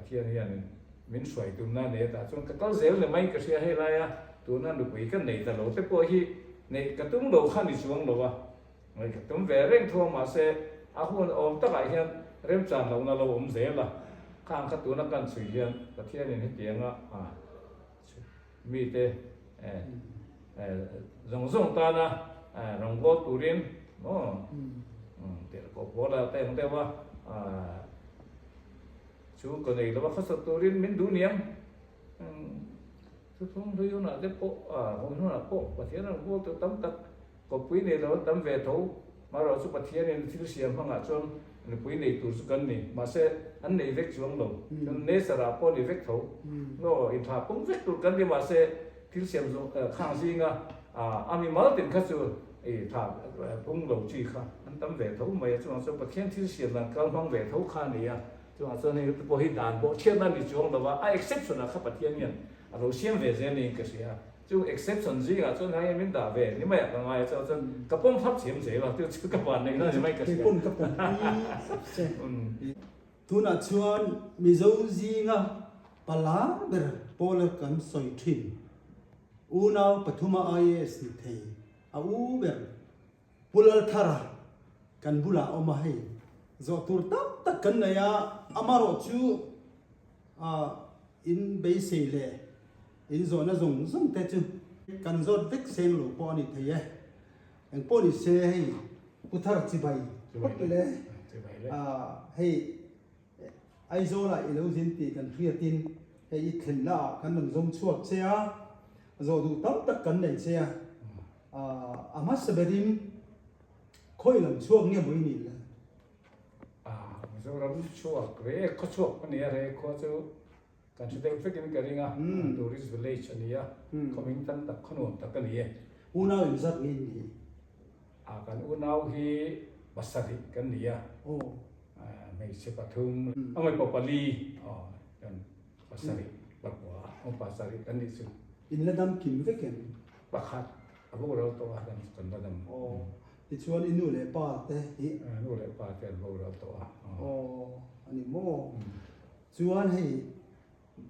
Pathian hianin min hruai tumna a nei a tah chuan ka kal zel ni mai ka hria hei laia tuna nupui ka nei ta lo te pawh hi neih ka tum lo kha ni chuang lo a, ngaih ka tum ve reng thu a mahse a hun awm takah hian remchan lohna lo awm zel a, khang kha tuna kan chhui hian Pathianin hetianga a mite zawng zawng tana rawngbâwl turin maw tirhkoh Paula te ang deuh a chu ka nei lova khawsak turin min duh niang. Thuthlung hlui hunah te pawh hun hunah pawh Pathian rawngbâwl tur tam tak Kawppui nei lo an tam ve tho. Marawh chu Pathianin thil siam hmangah chuan nupui nei tur chu kan ni. Mahse, an nei vek chuang lo. Chuan nature ah pawh ni vek tho. Aw, inthlah pung vek tur kan ni. Mahse, thil siam khang zinga a mimal tin kha chu i thlah pung lo chi kha an tam ve tho mai a. Chuvang chuan Pathian thil siam dan kal hmang ve tho kha a ni a. Chuvang chuan hei te pawh hi dan pawh chhiatna ni chuang lo va, a exception ah kha Pathian hian a lo siam ve zel niin ka hria. Chung exception zingah chuan hei min dah ve ni maiah ka ngai a, chuan chuan ka pawm thlap thiam zel a, chu chu ka van neihna ni mai ka hria. Kei pawn ka pawm pui thlap che. Tunah chuan Mizo zinga palar ber pawla kan sawi thin, unau pathuma IAS ni thei a u ber Pu Lalthara kan bulah a awm a hei, zawh tur tam tak kan nei a, amarawh chu in beisei leh in zawhna zawng zawng te chu kan zawt vek seng lo pawh a ni thei e. Eng pawh ni se hei Pu Thar chibai phawt le hei Aizawlah i lo zin tih kan hriatin hei i thlenna ah kan rawn zawm chhuak che a, zawh duh tam tak kan nei che a. A hmasa berin khawi lam chhuak nge maw i nih le? A, Mizoram chhuak rek khaw chhuak a ni a, rek khua chu kan hre deuh vekin ka ring a, tourist village a ni a, khaw hming tam tak, khaw nuam tak a ni e. Unau inzat nge in nih? A, kan unau hi pasarih kan ni a, hmeichhe pathum, a mipa pali, aw, kan pasarih, pakua, aw pasarih kan nih chu. In la dam kim vek em? Pakhat a boral tawh a kan kan la dam. Aw, tichuan i nu leh pa te hi? Nu leh pa te an boral tawh a. Aw, a ni maw? Chuan hei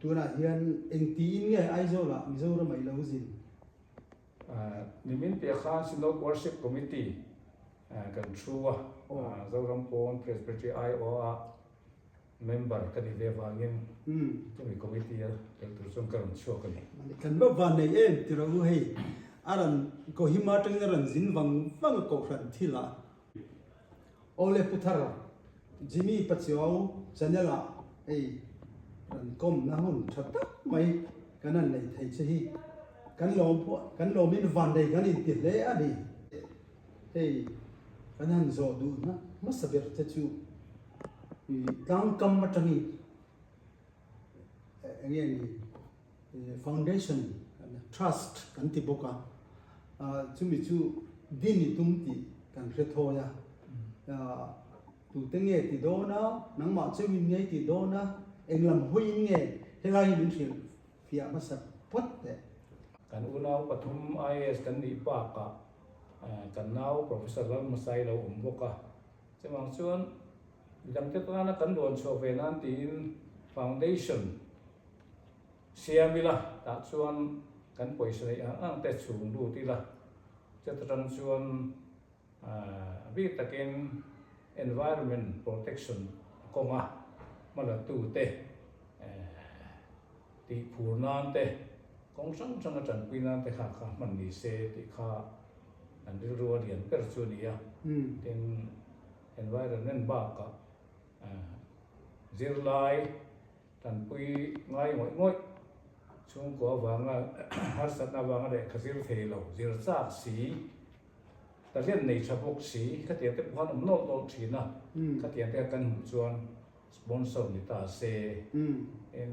tunah hian engtiin nge Aizawlah Mizoram ah i lo zin? Nimin piah khan Synod Worship Committee kan thu a, Zoram pawn Presbytery aiawha Member ka nih ve vangin chumi committee a tel tur chuan ka rawn chhuak a ni. Kan va van nei em ti rawh u hei a rawn Kohima atangin a rawn zin vang vang a kohhran thil ah. Awle Pu Thar, Jimmy Pachuau channel ah hei rawn kawmna hun tha tak mai kan han nei thei che hi kan lawm pawh kan lawmin van nei kan inti hle a ni. Hei kan han zawh duhna hmasa ber te chu tlangkam atangin eng nge ni foundation trust kan ti bawk a, chumi chu din i tum tih kan hre thawi a, tute nge ti dawn a, nangmah cheuhin nge i tih dawn a, eng lam hawiin nge helai hi min hrilh fiah hmasa phawt teh. Kan unau pathum IAS kan nih bakah kan nau Professor Lalhmasai lo awm bawk a. Chuvang chuan midangte tana kan luan chhuah ve nan tiin foundation siam ila, tah chuan kan pawisa neih ang ang te chhung lut ila, chuta tang chuan a bik takin environment protection kawnga hmalatute tih phur nan te, kawng hrang hranga tanpui nan te kha kha hman ni se tih kha an rilru a lian ber chu a ni a. Tin, environment bakah zirlai tanpui ngai ngawih ngawih chhungkua avanga harsatna avanga lehkha zir thei lo, zir chak si, talent nei tha bawk si khatiang te pawh khan awm nawlh nawlh thin a, khatiang te kha kan hmuh chuan Sponsor ni ta se, in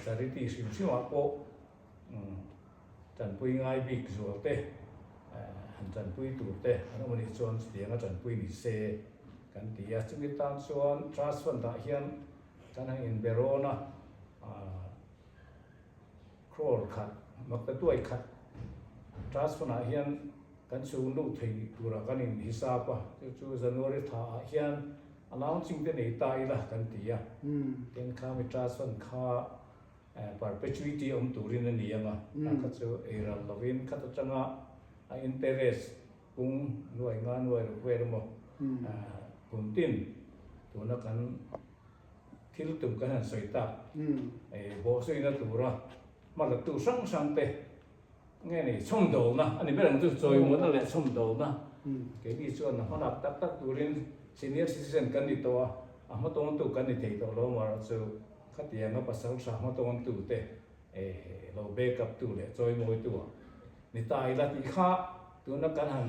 charity hrim hrim ah pawh tanpui ngai bik zual te han tanpui tur te an awm anih chuan chutiang a tanpui ni se kan ti a. Chumi tan chuan trust fund ah hian kan han inbe rawn a, crore khat, makta tuai khat trust fund ah hian kan chhung luh thei turah kan inhisap a, chu chu January thla ah hian. A launching te nei ta ila kan ti a, tin kha mi trust fund kha perpetuity awm turin a ni ang a, a kha chu ei ral lovin khat atanga a interest pung nuai nga nuai ruk vel emaw kum tin tuna kan thil tum kan han sawi tak bawhzuina tura hmalatu hrang hrang te Nge ni, chhawmdawlna a ni ber ang chu, chawimawna leh chhawmdawlna. Keini chuan a hmalak tak tak turin senior citizen kan ni tawh a, a hmatawntu kan ni thei tawh lo amaherawh chu khatianga pasal tha hmatawntu te lo back up tu leh chawimawitu ah ni ta ila tih kha tuna kan han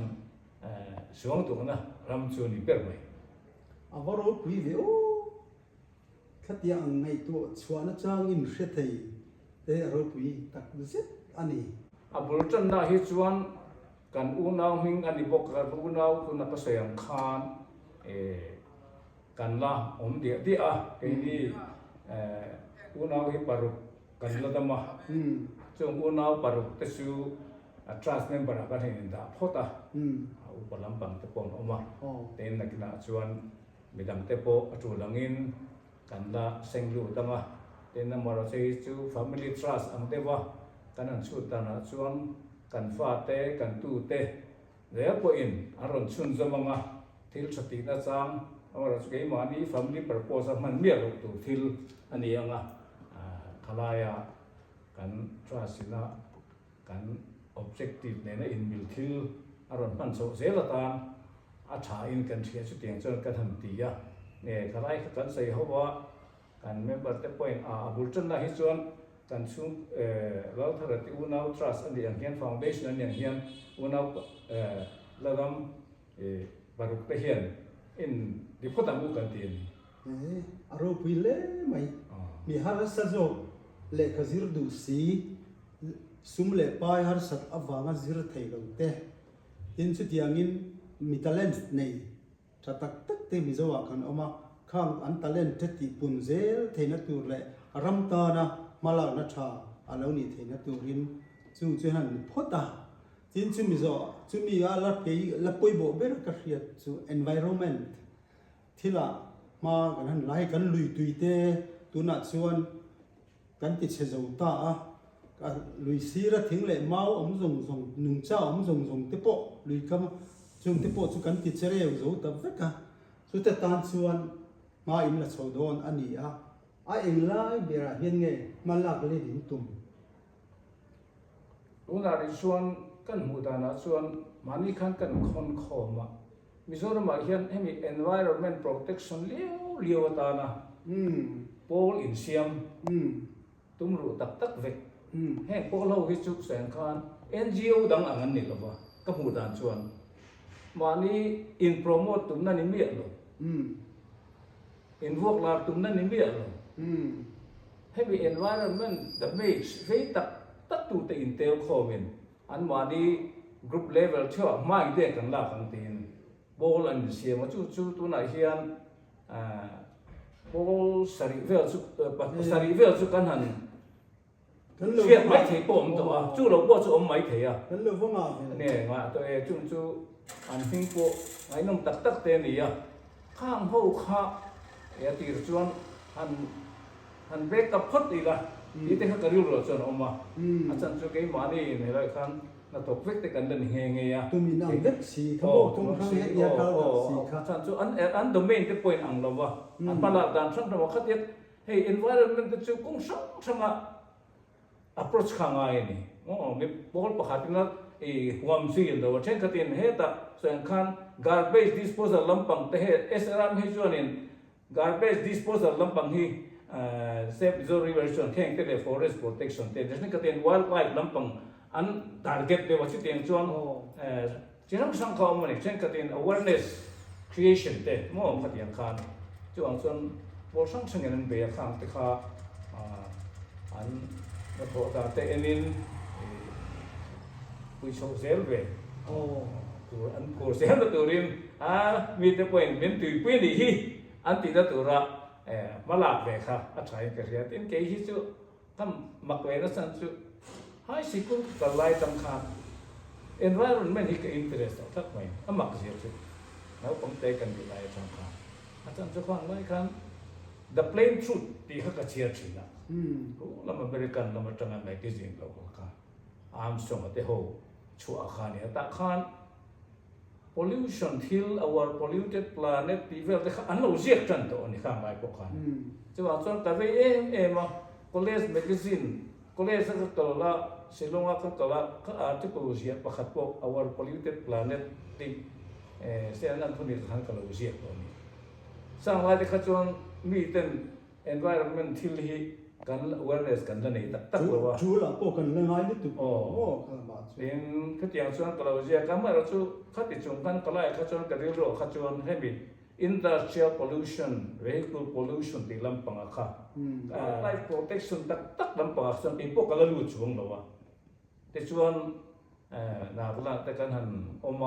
suangtuahna ram chu a ni ber mai. A va ropui ve aw! Khatiang ang ngaihtuah chhuahna changin hre thei te a ropui tak zet a ni. A bul tanna hi chuan kan unau hming a ni bawk a, kan unau tuna ka sawi ang khan kan la awm diah diah a, keini unau hi paruk kan la dam a, chung unau paruk te chu trust member ah kan han indah phawt a, a upa lampang te pawh an awm a, tin nakinah chuan Midangte pawh a tul angin kan la seng lut ang a, tin amaherawhchu hi chu family trust ang deuh a kan han chhut danah chuan kan fate, kan tute zel pawhin an rawn chhunzawm ang a, thil tha tihna chang amaherawhchu keimahni family purpose a hman miah loh tur thil a ni ang a, khalaia kan trust ina Kan objective nena inmil thil a rawn hman chhoh zel atan a tha in kan hria chutiang chuan kan han ti a, nge khalai kha kan sawi ho a, kan member te pawhin a a bul tanna hi chuan kan chhung Lalthara te unau trust a nih ang hian foundation a nih ang hian unau Laram paruk te hian in ti phawt ang u kan ti a ni. He a ropui hle mai. Mi harsa zawk lehkha zir duh si Sum leh pai harsat avanga zir thei lo te, tin chutiangin mi talent nei tha tak tak te Mizo ah kan awm a, khang an talent te tih pun zel theihna tur leh ram tana hmalakna tha a lo nih theihna turin chung chu han ni phawt a. Tin chumi zawh chumi a la kei la pawimawh ber ka hriat chu environment thilah hma kan han la hei kan lui tui te tunah chuan Kan ti chhe zo ta a, ka lui sira thing leh mau awm zawng zawng, nungcha awm zawng zawng te pawh lui kam chung te pawh chu kan ti che reu zo ta vek a, chute tan chuan hma in la chho dawn a ni a, a englai berah hian nge hma lak let in tum? Tunah rih chuan kan hmuh danah chuan mahni khan kan khawn khawm a, Mizoramah hian hemi environment protection liau liau atana pawl insiam tum ruh tak tak vek. Heng pawl ho hi chu sawi ang khan NGO dang ang an ni lo va, ka hmuh dan chuan mahni in promote tumna ni miah lo, in vuak lar tumna ni miah lo. Hemi environment damage vei tak tak tute intel khawmin An mahni group level theuhah hmai dek an lak ang tiin pawl an insiam a, chu chu tunah hian pawl sarih vel chu pasarih vel chu kan han hriat mai thei pawh awm tawh a, chu lo pawh chu awm mai thei a. Kan lo va ngah ve. Nge ngah tawh e, chung chu an hming pawh ngaihnawm tak tak te a ni a, khang ho kha a tir chuan han Han back up phawt ila tih te kha ka rilruah chuan a awm a, a chan chu keimahni helaiah khan hnathawk vek te kan la ni nghe nghe a. Tum in ang vek si kha maw, tum hrang hetia kal dak si kha. A chan chu an an domain te pawhin ang lo va, an hmalak dan hrang hrang a, khatia hei environment te chu kawng hrang hranga approach kha a ngai a ni. Aw mi pawl pakhat ina i huam zui an lo a, thenkhatin hetah sawi ang khan garbage disposal lampang te he SRM hi chuanin Garbage disposal lampang hi Save Mizo River chuan kheng te leh forest protection te ni ka ten wildlife lampang an target deuh a chutiang chuan chi hrang hrang kha a awm a ni thenkhatin awareness creation te maw awm khatiang khan chuvang chuan pawl hrang hrangin an bei a khang te kha an hnathawh dan te enin pui chhoh zel ve tur an phur zel na turin a mite pawhin min tuipui a nih hi an tihna tura hma lak ve kha a thain ka hria. Tin, kei hi chu ka mak ve nasa chu high sikul ka kal lai tang khan environment hi ka interest tawh tlat mai, a mak zia chu naupang te kan nih lai atang khan. A chan chu khan lai khan The Plain Truth tih kha ka chhiar thin a, khu lam American lam atanga magazine lo kha kha Armstrong-a te ho chhuah kha a ni a, tah khan pollution thil, our polluted planet tih vel te kha an lo ziak tan tawh a ni khang lai pawh khan. Chuvang chuan ka vei em em a, college magazine, college a ka kal a, Shillong a ka kal a, ka article ziah pakhat pawh our polluted planet tih Saint Anthony kha khan ka lo ziak tawh a ni. Chang lai te kha chuan mi ten Environment thil hi kan awareness kan la nei tak tak lo a. Tul ah pawh kan la ngai lutuk maw kha lamah chuan. Tin, khatiang chuan ka lo ziak a, amaherawh chu khati chung khan ka laiah kha chuan ka rilruah kha chuan hemi industrial pollution, vehicle pollution tih lampangah kha wildlife protection tak tak lampangah kha chuan keipawh ka la lut chuang lo a. Tichuan Nagla te kan han awm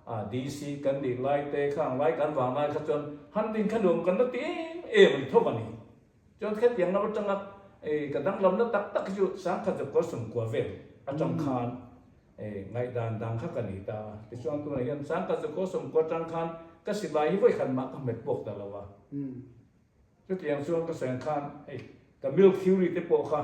a, DC kan nih lai te khang lai kan vang lai kha chuan han din kha nuam kan la ti em em a ni tho a ni. Chuan khetiang lam atanga ka danglamna tak tak hi chu sangkhat chu kawr sumkua vel atang khan ngaihdan dang kha ka ni ta a. Tichuan tunah hian sangkhat chu kawr sumkua atang khan ka silai hi vawikhat mah ka hmet bawk ta lo a. Chutiang chuan ka sawi ang khan hei ka milk theory te pawh kha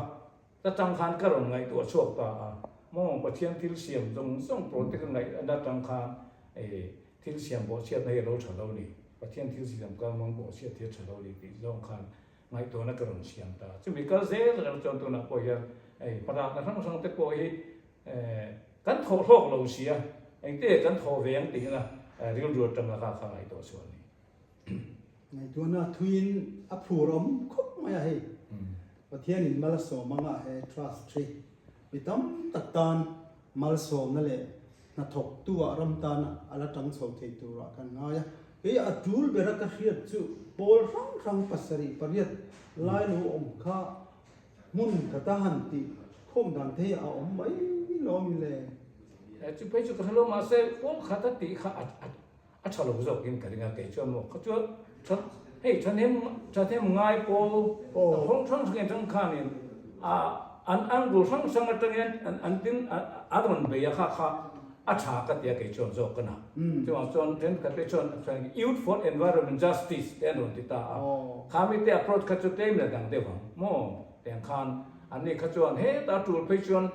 ta tang khan ka rawn ngaihtuah chhuak ta a, maw Pathian thil siam zawng zawng protect a ngaih na tang khan hei thil siam bawhchhiatna hi a lo tha lo ni, Pathian thil siam kal hmang bawhchhiat hi a tha lo ni tih zawng khan ngaihtuahna ka rawn siam ta. Chumi kal zel reng chuan tunah pawh hian hei hmalakna hrang hrang te pawh hi kan thawh hlawk lo sia, engte kan thawh ve ang tihna rilru atanga kha kha ngaihtuah chhuah a ni. Ngaihtuahna thuiin a phur awm khawp mai a hei. Pathianin malsawm anga he trust hi mi tam tak tan malsawmna leh hnathawktu ah ram tan a la tang chho thei turah kan ngai a. Kei a tul bera ka hriat chu pawl hrang hrang pasarih pariat lai lo awm kha hmun khata han tih khawm dan te hi a awm mai lo mi le. Chu phei chu ka hre lo mahse pawl khata tih kha a A tha lo zawkin ka ring a, kei chuan maw kha chuan tha hei thahnem thahnem ngai pawl hrang hrang hrang atang khanin a an angle hrang hrang atangin an an tin a rawn bei a kha kha a tha ka ti a kei chuan zawk ka na. Chuvang chuan thenkhat te chuan Youth for Environment Justice te an rawn ti ta a, kha mite approach kha chu tlem la dang deuh ang maw tiang khan an ni kha chuan heta tul phei chuan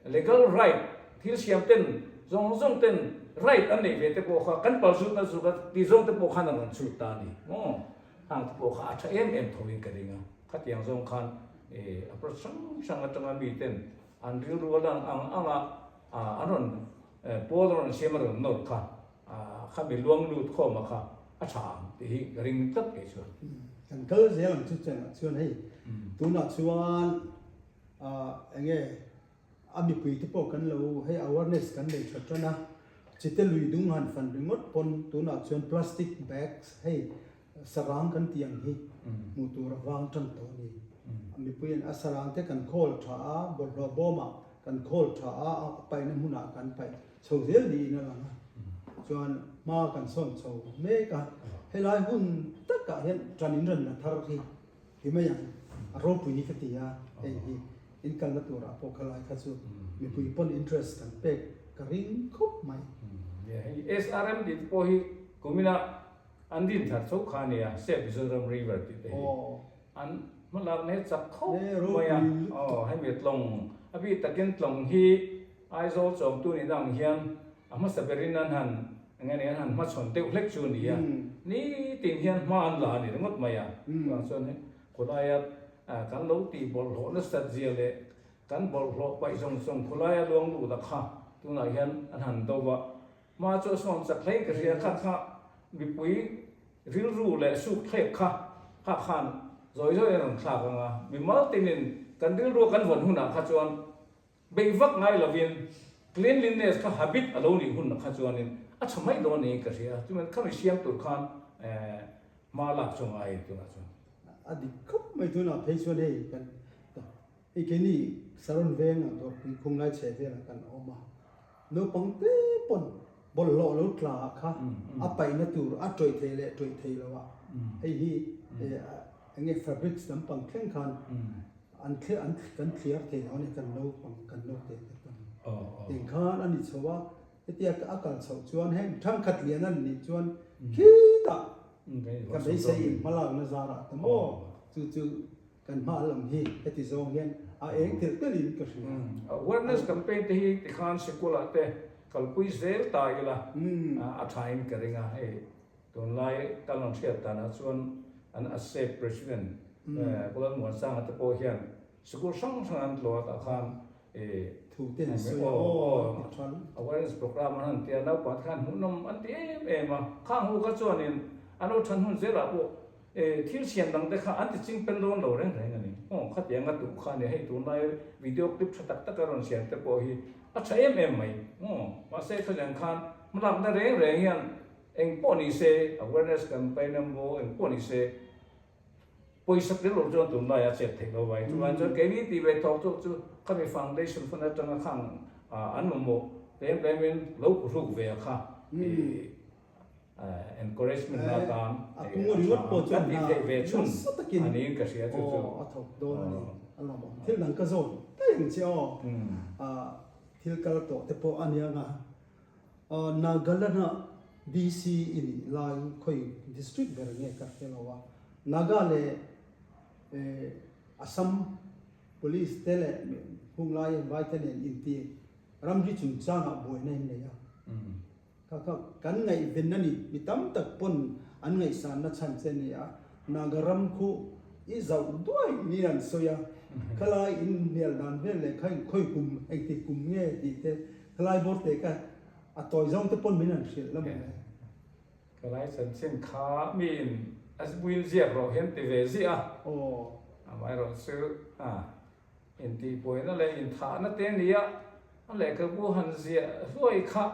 legal right Thil siam ten zawng zawng ten right an neih ve te pawh kha kan pal zut na zut a tih zawng te pawh khan an rawn chhut ta a ni maw? Hang te pawh kha a tha em em tho in ka ring a, khatiang zawng khan approach hrang hrang atanga mi ten an rilru a lang ang ang a an rawn pawl a rawn siam a rawn nawr kha khami luang lut khawm a kha a tha ang tih hi ka ring tlat kei chuan. Kan kal zel ang chu chengah chuan hei tunah chuan enge A mipui te pawh kan lo hei awareness kan nei tha tan a, chite lui dung han fan ringawt pawn tunah chuan plastic bags hei sarang kan tih ang hi hmuh tur a vang tan tawh a ni. A mipuiin a sarang te kan khawl tha a, bawlhhlawh bawmah kan khawl tha a, a paihna hmunah kan paih chho zel niin a lang a, chuan hma kan sawn chho mek a, helai hun takah hian tan inranna thar hi Ti mai ang, a ropui hi ka ti a, hei hi in kalna turah pawh khalai kha chu mipui pawn interest kan pek ka ring khawp mai. Hei SRM tih te pawh hi kumina an din thar chho kha a nia, Save Mizoram River tih te hi an hmalakna hi chak khawp mai a, aw hemi tlawng a bik takin tlawng hi Aizawl chawngtu nihna ang hian A hmasa berin an han eng nge ni an han hmachhawn deuh hlek chu a ni a, nitin hian hma an la a ni ringawt mai a. Chuvang chuan hei khawlaia kan lo tih bawlhhlawh nasat zia leh kan bawlhhlawh paih zawng zawng khawlaia luang lut a kha tunah hian an han do va, hma chu a sawn chak hle ka hria kha kha mipui rilru leh suk thlek kha kha khan zawi zawi an rawn thlak ang a, mimal tinin kan rilrua kan vawn hunah kha chuan Beih vak ngai lovin cleanliness kha habit a lo nih hun kha chuanin a tha mai dawn niin ka hria. Chuan khami siam tur khan hma lak chu ngai a ni tunah chuan. A dik khawp mai tunah phei chuan hei kan hei keini Saron vengah Dawrpui khunglai chhe velah kan awm a, naupang te pawn bawlhhlawh lo tla kha a paihna tur a tawih thei leh tawih thei lo a, hei hi eng nge fabrics lampang thleng khan An thli an kan thliar thei lo a ni kan naupang kan naute te tan eng khan a ni chho a, hetia a kal chhoh chuan heng thangkhat lian a nih chuan khitah. Ka beisei in hmalakna zarah te maw chu chu kan hma lam hi heti zawng hian a eng telh telh in ka hria. Awareness campaign te hi tikhan sikul-ah te kalpui zel ta ila a tha in ka ring a, hei tunlai kan rawn hriat danah chuan an ASEP President Pu Lalmuansanga te pawh hian Sikul hrang hrang an tlawh a tah khan i Thu te an sawi a aw ti tha lutuk. Awareness program an han ti a, naupang te khan hmuhnawm an ti em em a, khang hu kha chuanin an lo than hun zelah pawh thil siam dang te kha an ti ching pen dawn lo reng reng a ni. Aw khatiang a tuh kha a ni, hei tunlai video clip tha tak tak a rawn siam te pawh hi a tha em em mai. Aw mahse khatiang khan hmalakna reng reng hian eng pawh ni se awareness campaign emaw eng pawh ni se, Pawisa tel lo chuan tunlai a chet theih lo vai. Chuvang chuan keini tih ve thawk chu chu khami foundation fund atanga khang an mamawh tlem tlemin lo phuhruk ve a kha encouragement na atan a tha kan tih theih ve chhun a niin ka hria chu chu. A thawk dawn a ni. A lawm awm. Thil dang ka zawt daih ang che aw. Thil kal tawh te pawh a nia nga. Nagaland-a DC i nih lai khawi district ber nge ka hre lo a, Naga leh Assam Police te leh hunglai vaite nen inti ramri chungchangah buaina in nei a. Kha kha kan ngaihven a ni, mi tam tak pawn an ngaihsanna chhan che a ni a, Naga ram khu i zauh duai niin an sawi a, khalai in hnial dan vel leh kha in khawi kum engtik kum nge tih te Khalai bawr te ka a tawi zawng te pawn min han hrilh la mawle. Khalai chanchin kha miin a buin ziak rawh hian ti ve ziah a. Aw. Amaherawh chu a intihbuaina leh inthahna te nia a lehkhabu han ziah hluai kha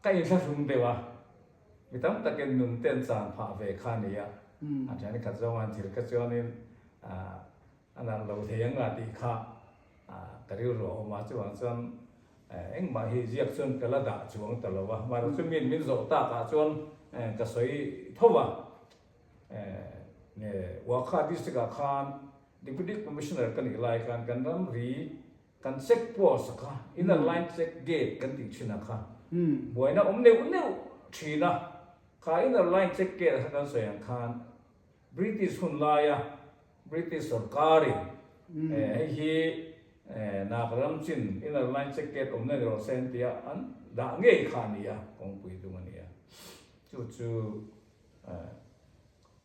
ka inthlahrung deuh a. Mi tam takin nun te an chan phah ve kha nia. A thenkhat zawng an thil kha chuanin A nalh lo thei ang a tih kha ka rilru a awm a, chuvang chuan engmah hi ziak chuan ka la dah chuang ta lo a, mahse chu min min zawh takah chuan ka sawi tho a, Wakha district ah khan Deputy Commissioner ka nih lai khan kan ramri kan check post kha inner line check gate kan tih thin a kha buaina awm neuh neuh thin a, kha inner line check gate kha kan sawi ang khan British hun laia British sorkarin hei hi Nagaram chin Inner Line Check Gate awmna ni rawh se an tia an dah ngei kha a ni a, kawngpui dung a ni a. Chu chu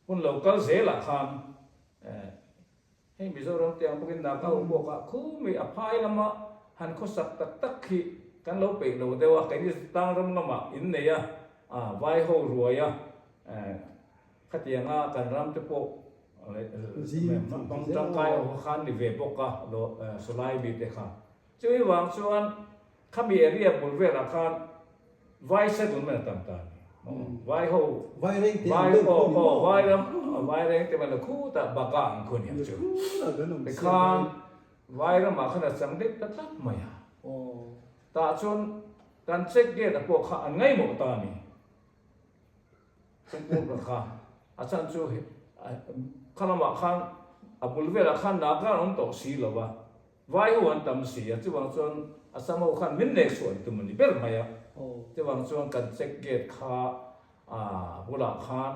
hun lo kal zelah khan Hei Mizoram te ang bawkin Naga ho pawh kha khumi a phai lama han khawsak tak tak hi kan lo peih lo deuh a, keini tlang ram lamah in nei a, vai ho ruai a, khatianga kan ram te pawh hmang tangkai ho khan ni ve bawk a, sawlai mi te kha. Chumi vang chuan Khami area bul velah khan vai settlement a tam ta a ni. Vai ho, Vai reng te ang deuh khu ni maw? Vai ram, vai reng te man khutah baka ang khu ni ang chu. Tikhan vai ramah khan a chang deuh ta tlat mai a. Tah chuan kan check gate a pawh kha an ngaihmawh ta a ni. Chungpur kha a chhan chu kha lamah khan a bul velah khan Naga an awm tawh si lo va. Vai ho an tam si a, chuvang chuan Assam ho khan min nek chhuah an tum a ni ber mai a. Chuvang chuan kan check gate kha bulah khan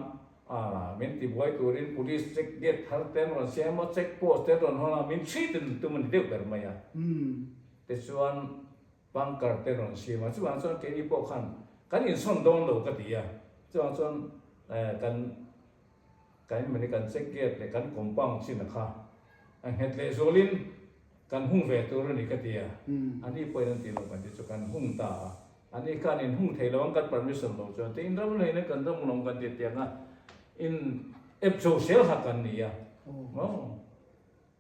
min tibuai turin police check gate thar te an rawn siam a, check post te an rawn hawn a, min hrit an tum a ni deuh ber mai a. Tichuan bunker te an rawn siam a, chuvang chuan keini pawh khan kan insawn dawn lo ka ti a, chuvang chuan kan Kan mani kan check gate leh kan compound chin a kha a nghet leh zualin kan hung ve tur a ni ka ti a, a ni pawhin an ti lo kan ti chu kan hung ta a, a ni khan in hung thei lo ang kan permission lo chuan tin ram hlein a kan ram lawng kan ti tiang a in ep zo sel kha kan ni a maw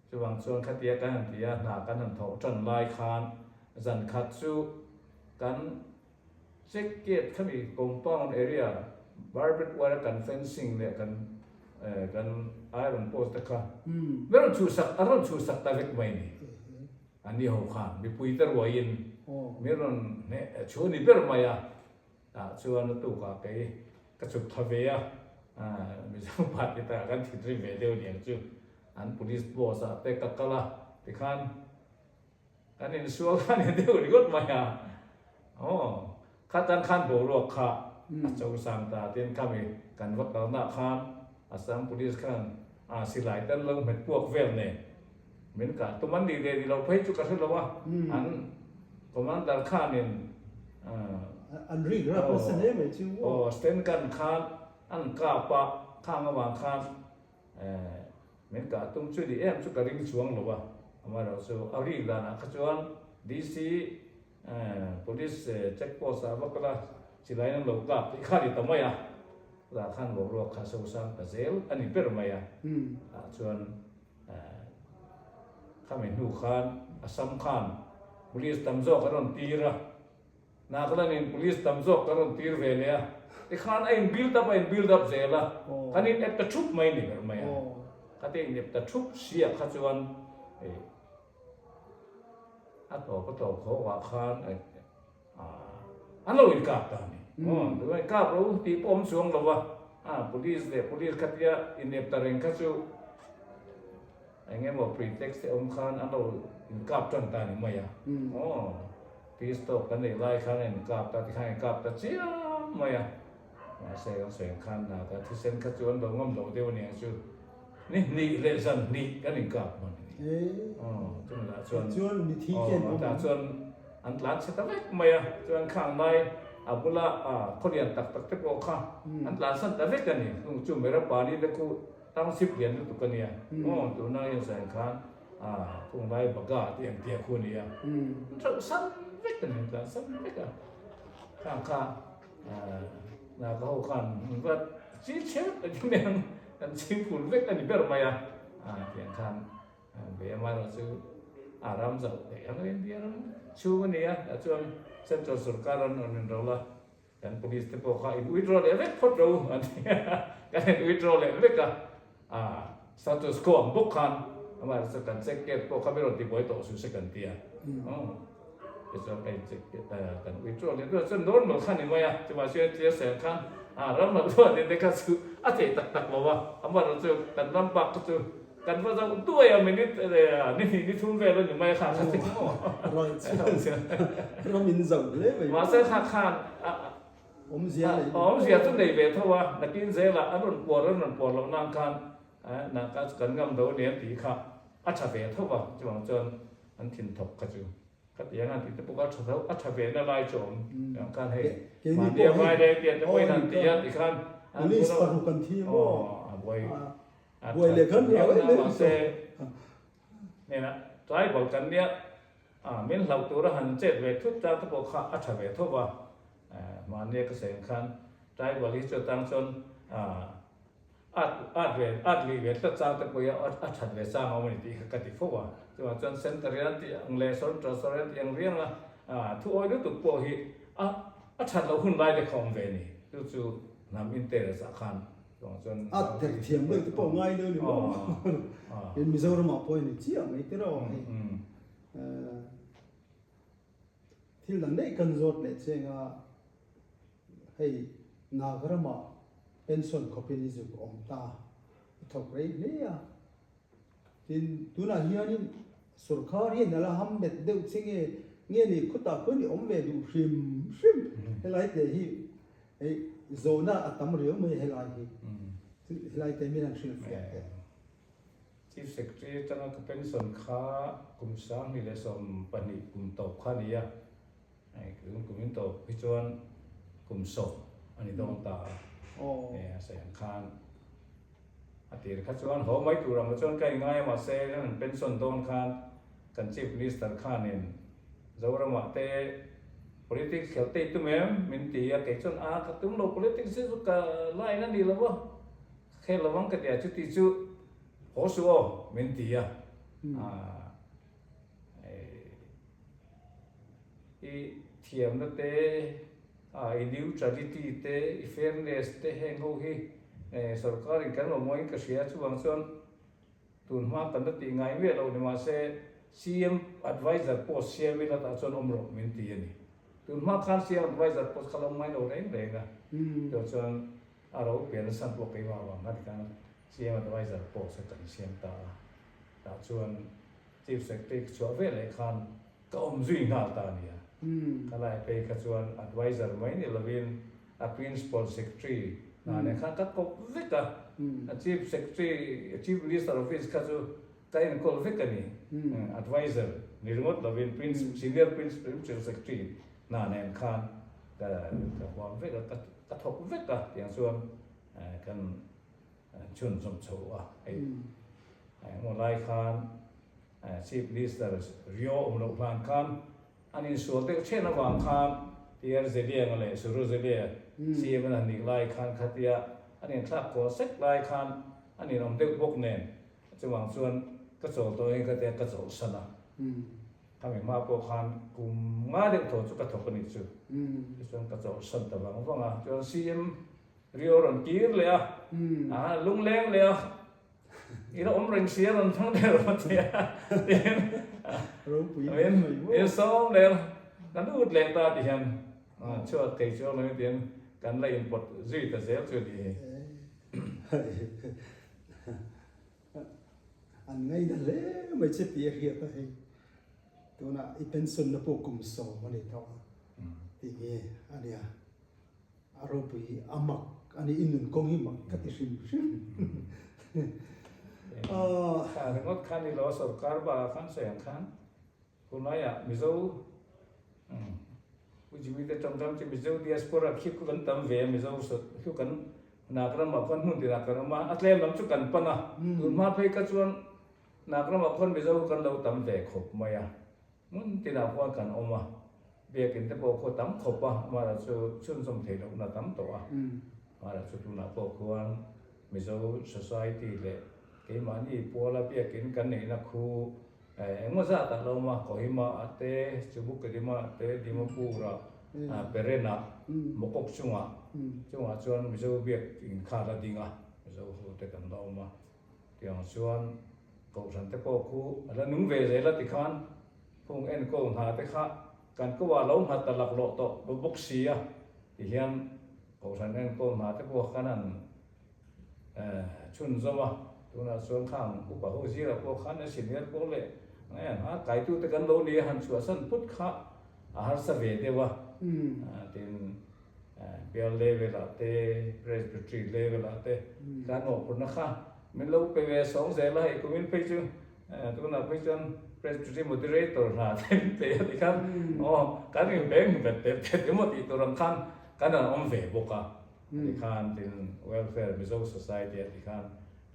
chuvang chuan khatia kan han ti a hna kan han thawh tan lai khan zan khat chu kan Check gate khami compound area barbed wire a kan fencing leh kan kan iron post te kha mi rawn chhuhsak a rawn chhuhsak ta vek mai ni. A ni ho khan mipui te ruaiin mi rawn hneh chhu ni ber mai a tah chuan a tukah kei ka chhuk tha ve a Mizo party takah kan thinrim ve deuh niang chu an police boss ah te ka kal a tikhan Kan insual kha ni deuh ringawt mai a, aw khatan khan boruak kha a cho sang ta tin khami Kan va kalnaah khan Assam Police khan a silai te an lo hmet puak vel nen min kah tum an nih leh ni loh phei chu ka hre lo a, an Commander khanin An rik rap nasa hle mai chu maw? Aw, stand gun khan an kap a, khang avang khan min kah tum chu ni em chu ka ring chuang lo a, amaherawhchu a rik danah kha chuan DC Police check post ah va kal a, silai an lo kap tih kha a ni ta mai a, chutah khan boruak kha sosang ta zel a ni ber mai a, tah chuan khami hnu khan Assam khan police tam zawk an rawn tir a, Nagaland in police tam zawk kan rawn tir ve leh a, tikhan a in build up a in build up zel a, kan in ep ta thup mai a ni ber mai a, khatia in ep ta thup siah kha chuan A tawp a tawp khawk ah khan an lo inkap ta a ni. Aw inkap lo tih pawh awm chuang lo va, police leh police khatia inep ta reng kha chu eng emaw pretext te awm khan an lo inkap tan ta a ni mai a. Aw peace talk kan neih lai khan a inkap ta tikhan a inkap ta chiam mai a. Mahse kan sawi ang khan ka thisen kha chu an lo ngam lo deuh a ni ang chu. Ni hnih leh zan hnih kan inkap hman a ni. Aw, chumi lah chuan Chuan mi thi te an awm tah chuan an tlan chhe ta vek mai a, chuan khang lai a bula khawlian tak tak te pawh kha an tlan san ta vek a ni. Chung chu Merapani te khu township lian lutuk a nia. Aw, tuna hian sawi ang khan khung lai Baga tih ang tia khu a ni a. An hrauh san vek a ni, an tlan san vek a. Khang kha Naga ho khan an va chil chher ta ding mai ang, an chhing phul vek a ni ber mai a, tiang khan ve amaherawh chu a ram zauh theih ang India ram chhung a ni a, tah chuan central sorkar an rawn inro la, kan police te pawh kha in withdraw leh vek phawt ro an ti a, kan in withdraw leh vek a, status quo ang bawk khan amaherawh chu kan check gate pawh kha min rawn tibuai tawh suh se kan ti a. Tichuan ka incheck kan withdraw leh duah chuan normal kha ni mai a, chuvang chuan clear sel khan a ram loh chuan ni te kha chu a theih tak tak lo a, amaherawh chu kan ram bak kha chu kan va zoh duai a minute ni hnih ni thum vel a ni mai a kha kha chu maw ram in zoh hle mai mahse kha khan awmzia nei awmzia chu nei ve tho a, nakin zelah an rawn puar an rawn puar loh nan khan naka chu kan ngam lo a ni an tih kha a tha ve tho a, chuvang chuan an thin thawk kha chu khatiang an tih te pawh kha a tha tho a tha ve na lai chu a awm ang khan hei mahni a vai leng tih te pawhin an ti a ti khan police paruk an thi maw a buai a buai leh khan riau na mahse hnenah tribal kan nia a min hlauh tura han chet ve thut ta te pawh kha a tha ve tho va mahni a ka sawi ang khan tribal hi chu atang chuan a At at ve at lih ve tlat chang te pawh hi a a that ve chang a awm a ni tih kha ka ti fo a. Chuvang chuan center hian tih ang leh central sawr hian tih ang riang a, a thu awi lutuk pawh hi a a that loh hun lai te kha awm ve a ni. Chu chu hnam interest ah khan chuvang chuan At der thiam deuh te pawh ngai deuh a ni maw? Tin Mizoramah pawh hi ni chiah mai tiraw hei. Thil dang daih kan zawt leh cheng a. Hei Nagaramah pension khawpin i zuk awm ta, i thawk rei hle a. Tin, tunah hianin sorkar hian a la ham bet deuh che nge, nge ni khutah khuan i awm ve duh hrim hrim. Helai te hi hei zawhna a tam riau mai helai hi. Helai te min han hrilhfiah teh. Chief Secretary atanga ka pension kha kum 2012 kum tawp kha a ni a. Hei tun kum in tawp hi chuan kum sawm a ni dawn ta a, hei a sawi ang khan a tir kha chuan haw mai tur ang chuan ka ingai a mahse kan han pension dawn khan kan Chief Minister khanin Zoramah te politics khelh te i tum em min ti a, kei chuan a ka tum lo politics hi chu ka line a ni lo a, ka khel lo ang ka ti a, chuti chu haw suh aw min ti a. I thiamna te, i neutrality te, i fairness te heng ho hi sorkarin kan mamawhin ka hria chuvang chuan tun hma kan la tih ngai miah lo ni mahse CM adviser post siam ila tah chuan awm rawh min ti a ni. Tun hma khan CM adviser post kha la awm ngai lo reng reng a, chuvang chuan a ro pian nasa pawh keimah avang khan tikhan CM adviser post kha kan siam ta a, tah chuan Chief Secretary ka chhuah ve leh khan ka awm zui nghal ta a nia. Ka lai phei kha chuan adviser mai ni lovin a Principal Secretary. Hna nen khan ka kawp vek a, a Chief Secretary, Chief Minister Office kha chu ka enkawl vek a ni. Adviser ni ringawt lovin Senior Principal Secretary hna nen khan ka huam vek a, ka thawk vek a tiang chuan kan chhunzawm chho a. Hei engemaw lai khan Chief Minister Rio awm loh hlan khan An insual deuh ṭhen avang khan Pierre Zeliang leh Suru Zelia CM an han nih lai khan khatia an inthlak kawl sek lai khan an inawm deuh bawk nen chuvang chuan ka chawl tawh in khatia ka chawlhsan a. Khami hma pawh khan kum nga deuh thaw chu ka thawk a nih chu. Tichuan ka chawlhsan ta vang vang a. Chuan CM Rio rawn kir leh a, a lungleng leh a. I la awm reng si a rawn thang der rawh tia tiin min sawm leh a, ka lut leh ta ti hian chhuat kei chu awm tiin kan la inpawt zui ta zel chu ni hi. An ngaina hle mai che tih a hriat a hei tunah i pension na pawh kum sawm a ni tawh a tih hi a nia. A ropui a mak a ni, i nun kawng hi mak ka ti hrim hrim. Kha ringawt kha ni lo, sorkar bakah khan sawi ang khan tunlaiah Mizo Pu Jimmy te tawngkam chu Mizo diaspora khi khu kan tam ve a, Mizo khu kan Nak ramah khuan hmun tinah kan awm a, a tlem lam chu kan pan a, tun hma phei kha chuan Nak ramah khuan Mizo khu kan lo tam ve khawp mai a. Hmun tinah khuan kan awm a, biakin te pawh khaw tam khawp a, amaherawh chu chhunzawm theih lohna tam tawh a. Amaherawh chu tunah pawh khuan Mizo Society leh keimahni puala biakin kan neihna khu engmaw zatah la awm a, Kohima ah te, Chubukadima ah te, Dimapur ah, Peren ah, Mokok chungah, chungah chuan Mizo biakin kha la ding a, Mizo ho te kan la awm a. Tiang chuan Kohhran te pawh khu a la nung ve zel a tikhan phung enkawl hna te kha kan ko ah lo nghat ta laklawh tawh bawk si a tihian Kohhran enkawl hna te pawh khan an chhunzawm a, tunah chuan khang upa ho zirah pawh khan a senior pawh leh a kaitu te kan lo ni a han chhuahsan phut kha a harsa ve deuh a tin Bial level ah te, Presbytery level ah te kan mawhphurhna kha min lo pe ve sawng zel a, hei kumin phei chu tunah phei chuan Presbytery Moderator hna te min pe a tikhan aw kan inbeng vet tet tet emaw tih tur ang khan kan han awm ve bawk a, tikhan tin Welfare Mizo Society ah tikhan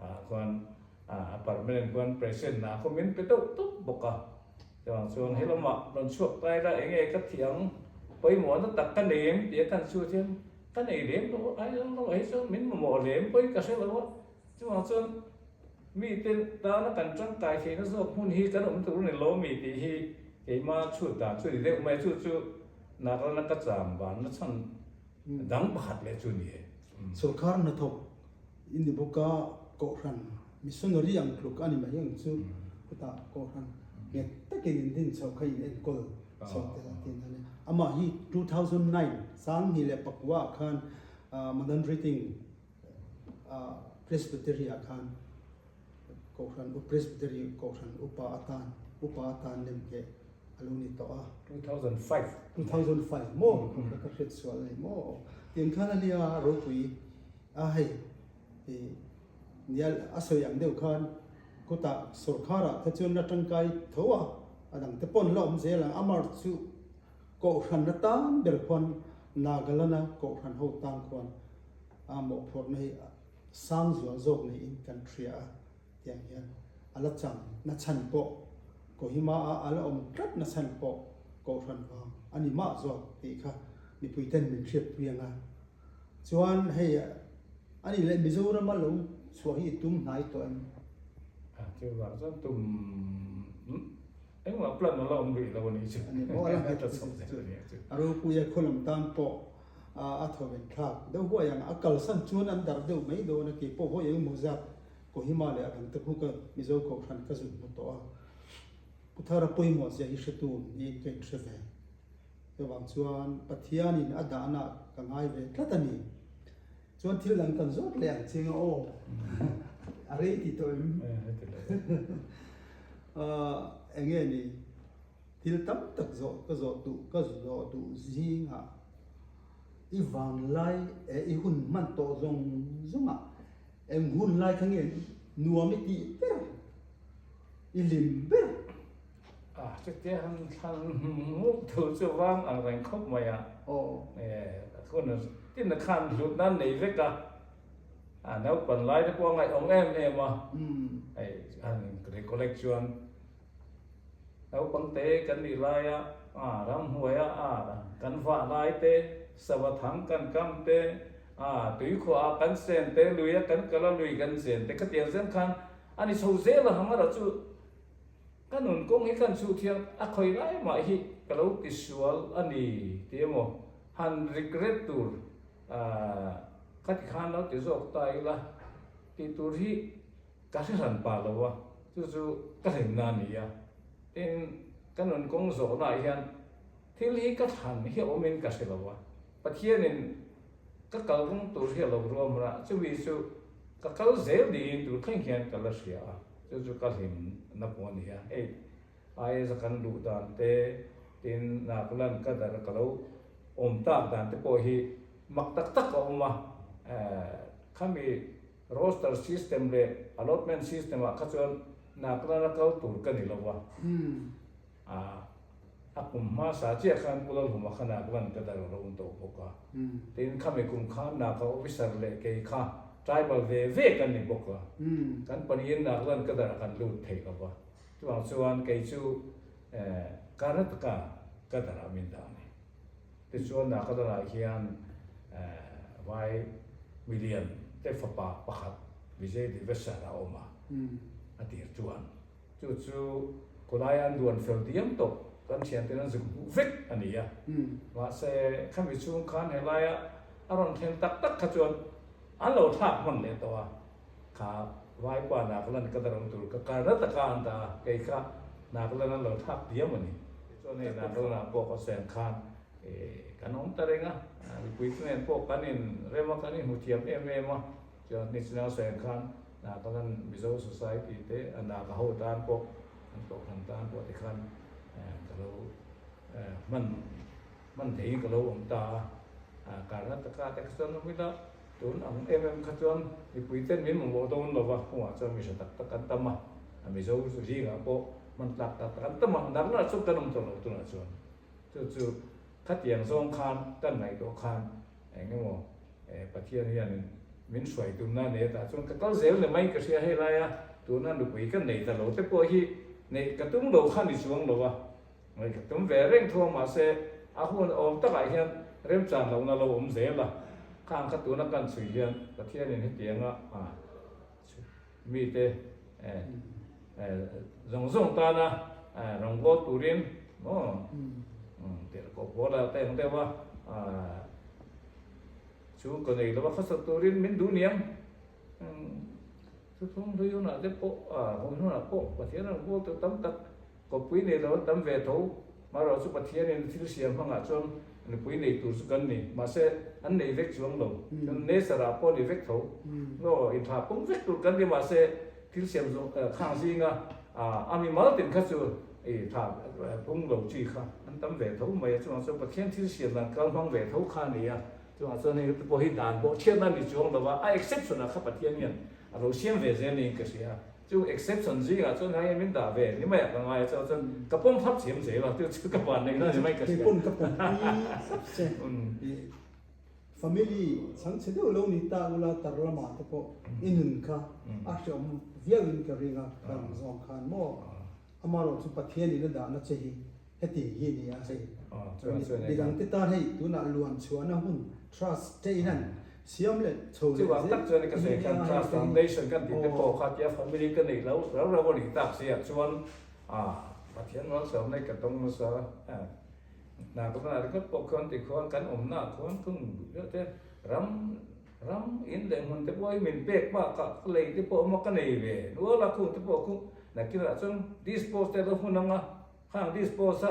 ah khuan a permanent khuan President hna khaw min pe deuh tawp bawk a. Chuvang chuan he lamah rawn chhuak ta ila eng nge ka thih ang, pawimawhna tak ka nei em tih a kan chhut hian ka nei lem lo a, ai lamah hi chuan min mamawh lem pawhin ka hre lo a, chuvang chuan mite tana kan tangkai theihna zawk hmun hi kan awm tur a ni lo mi tih hi keima chhut dan chu a ni deuh mai a, chu chu Nagaland-a ka cham vanna chhan dang pakhat leh chu a ni e. Sorkar hnathawk i ni bawk a, Kohhran Missionary ang tluk a ni mai ang chu khutah Kohhran nghet takin in din chhoh kha in enkawl chhoh tel a tin a ni. Amah hi 2009 2009 ah khan Madan Reading Presbytery ah khan Kohhran Presbytery Kohhran upa atan upa atan nem ngheh a lo ni tawh a. 2005. 2005 maw ka hriat sual a ni maw? Tiang khan a nia ropui a hei Nia a sawi ang deuh khan kutah sawrkharah te chuan la tangkai tho a, a dang te pawn la awm zel ang. Amar chu Kohhran atan ber khuan Nagaland-a Kohhran ho tan khuan a mawhphurhna hi sang zual zawk niin kan hria a, tiang hian a la chang na chhan pawh Kohima a a la awm tlat na chhan pawh Kohhran vang a ni mah zawk tih kha mipui ten min hriatpui ang a. Chuan hei a nih leh Mizorama lo chhuah hi i tum hnai tawh em? A chuvang chuan tum engmah plan a la awm rih lo a nih chu. A ni maw a la nghet chu. A ropuia khaw lam tan pawh a thaw ven thlak deuh huai ang. A kalsan chuan an darh deuh mai dawn a, keipawh hawi engemaw zat Kohima leh a dangte khu ka Mizo Kohhran ka zun hmu tawh a. Pu Thara pawimawh zia hi hretu niin ka inhre ve. Chuvang chuan Pathianin a dahna ka ngai ve tlat a ni. Chuan thil dang kan zawt leh ang che nga aw. A rei ti tawh em? Eng nge ni thil tam tak zawh ka zawh duh ka zawh duh zingah. I vanglai eh i hun hman tawh zawng zawng ah eng hun lai kha nge nuam i tih ber, i hlim ber? Ah chutia han thlan hmuh thu chu vang ang reng khawp mai a. Aw. Eh hun tin a khan hlut nan nei vek a, a naupan lai te pawh a ngaihawm em em a, hei han recollect chuan Naupang te kan nih laia a ramhnuaia a kan vah lai te, sava thang kan kam te, a tuikhuaha kan chen te, luia kan kal a lui kan chen te khatiang zel khan a ni chho zel a hangara chu ka nun kawng hi kan chhuh thiang a khawi lai mah hi ka lo ti sual a ni tih emaw han regret tur khati khan lo ti zawk ta ila tih tur hi Ka hre hran pah lo a, chu chu ka hlimna a ni a. Tin, ka nun kawng zawhnaah hian thil hi ka thlan hi a awmin ka hre lo a. Pathianin ka kal rawng tur hi a lo ruahman a, chumi chu ka kal zel niin tur thleng hian ka la hria a, chu chu ka hlimna pawh a ni a. Hei IAS a kan luh dan te, tin Nagaland ka dar ka lo awm tak dan te pawh hi mak tak tak a awm a, khami Roster system leh allotment system ah kha chuan Nagaland a kal tur ka ni lo a, a kum hmasa chiah khan Pu Lalhuma kha Nagaland ka dar a lo awm tawh bawk a, tin khami kum khan Naga officer leh kei kha tribal ve ve kan ni bawk a, kan pahnihin Nagaland ka dar ah kan lut thei lo va, chuvang chuan kei chu Karnataka ka dar ah min dah a ni. Tichuan Nagaland-ah hian vai milian te fapa pakhat Vijay Diveshar a awm a, a tir chuan chu chu khawlaia an duan fel diam tawh kan thianten an zuk hmuh vek a ni a. Mahse khami chhung khan helaia a rawn thlen tak tak kha chuan an lo thlak hman leh tawh a, kha vaipa Nagaland ka darang tur ka kar na taka an dah a, kei kha Nagaland an lo thlak diam a ni. Tichuan hei Nagaland-ah pawh ka sawi ang khan kan awm ta reng a, mipui te nen pawh kan in rem a, kan inhmu thiam em em a, chuan nichinau sawi ang khan Nagaland Mizo Society te a Naga ho tan pawh an kohhran tan pawh tikhan ka lo hman hman theiin ka lo awm ta a, Karnataka te kha chuan awm ila Tun ang em em kha chuan mipui ten min mamawh dawn lo va, kawngah chuan mi hre tak tak an tam a, a Mizo zingah pawh hman tlak tak tak an tam a, Nagla chu kan awm tawh lo tunah chuan. Chu chu khatiang zawng khan kan ngaihtuah khan eng emaw Pathian hianin min hruai tumna a nei a tah chuan ka kal zel ni mai ka hria hei laia tuna nupui ka nei ta lo te pawh hi neih ka tum lo kha ni chuang lo va. Ngaih ka tum ve reng thu a mahse a hun awm takah hian remchan lohna lo awm zel a, khang kha tuna kan chhui hian Pathianin hetianga mite zawng zawng tana rawngbâwl turin maw tirhkoh Paula te ang deuh a chu ka nei lova khawsak turin min duh niang. Thuthlung hlui hunah te pawh hun hunah pawh Pathian rawngbâwl tur tam tak Kawppui nei lo an tam ve tho. Marawh chu Pathianin thil siam hmangah chuan nupui nei tur chu kan ni. Mahse, an nei vek chuang lo. Chuan nature-ah pawh a ni vek tho. Aw, inthlah pawm vek tur kan ni. Mahse, thil siam zawng khang zinga a mimal tin kha chu i thlah pung lo chi kha an tam ve tho mai a. Chuvang chuan Pathian thil siam dan kal hmang ve tho kha a ni a. Chuvang chuan hei te pawh hi dan pawh chhiatna a ni chuang lo va, a exception-ah kha Pathian hian a lo siam ve zel niin ka hria a. Chu exception zingah chuan hai min dah ve ni mai a ka ngai a chuan chuan ka pawm thlap thiam zel a chu chu ka van neih na ni mai ka hria. Kei pawn ka pawm pui thlap che. I family chhangchhe deuh lo ni ta ula tar lamah te pawh i nun kha a hreawm viau in ka ring a ka ang zawng khan maw amarawh chu Pathian in a dahna che hi heti hi ni a hei midang te tan hei tunah luan chhuahna hun trust te in an siam leh chho leh Chuvang tak chuan ka sawi khan trust foundation kan tih te pawh kha tia family ka neih lo rau rau a nih tak si ah chuan Pathian malsawmna i ka tawng nasa a hna ka hna ringawt pawh khuan tikhuan kan awmna ah khuan thung deuh te ram Ram in leh hmun te pawh hi min pek bakah ka lei te pawh awm a, ka nei ve nual a, khung te pawh khu nakinah chuan dispose te lo hun ang a, khang dispose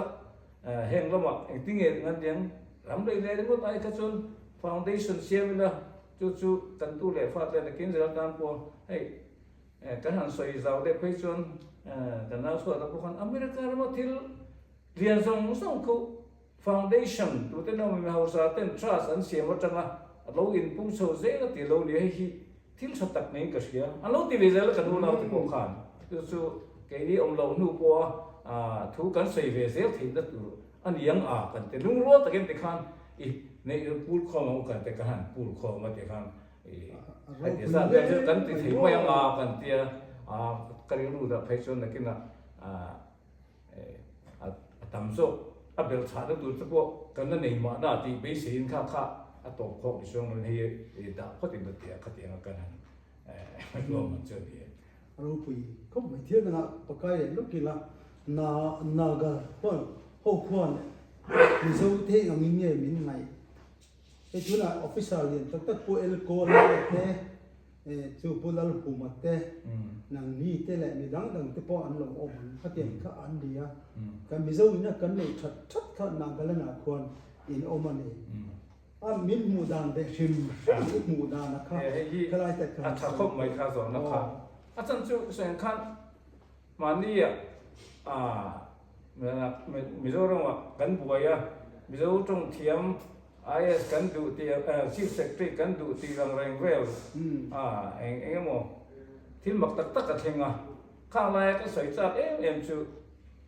a heng lamah engtin nge ngan tiang ram lei leh ringawt ai kha chuan foundation siam ila chu chu kan tu leh fa te nakin zel tan pawh hei kan han sawi zau deuh phei chuan kan nau chhuah ta pawh khan America rama thil lian zawng zawng khu. Foundation tute nawm mi hausa ten trust an siam atanga a lo inpung chho zel a ti lo nia hei hi thil tha tak niin ka hria. An lo ti ve zel a kan unau te pawh khan chu chu keini awm loh hnu pawha thu kan sawi ve zel theihna tur a ni ang a kan ti lungrual takin tikhan i neih pul khawm ang u kan ti kan han pul khawm a tikhan i heti zat vel chu kan ti thei mai ang a kan tia ka rilru dah phei chuan nakinah A tam zawk a belh chhahna tur te pawh kan la nei mahna tih beiseiin kha kha a tawp khawk ni chuang loin hei dah phawt in la ti a, khatiang a kan han hluam ang chu a ni e. Ropui khawp mai thil dangah pakai leh lawk ila na Naga ho khuan Mizo te angin nge min ngaih Hei tunah officer lian tak tak Pu Elkawla te, chu Pu Lalhuma te, nangni te leh mi dang dang te pawh an lo awm ang. Khatiang kha an ni a, kan Mizo ina kan neih that that kha Nagaland ah khuan in awm a ni. A min hmuh dan ve hrim hrim i hmuh dan a kha khalai tak khan. A tha khawp mai kha zawhna kha. A chan chu sawi khan mahni ah Mizoramah kan buai a, Mizo tawng thiam IAS kan duh tih Chief Secretary kan duh tih lang reng vel a eng eng emaw thil mak tak tak a thleng a, khang laia ka sawi chak em em chu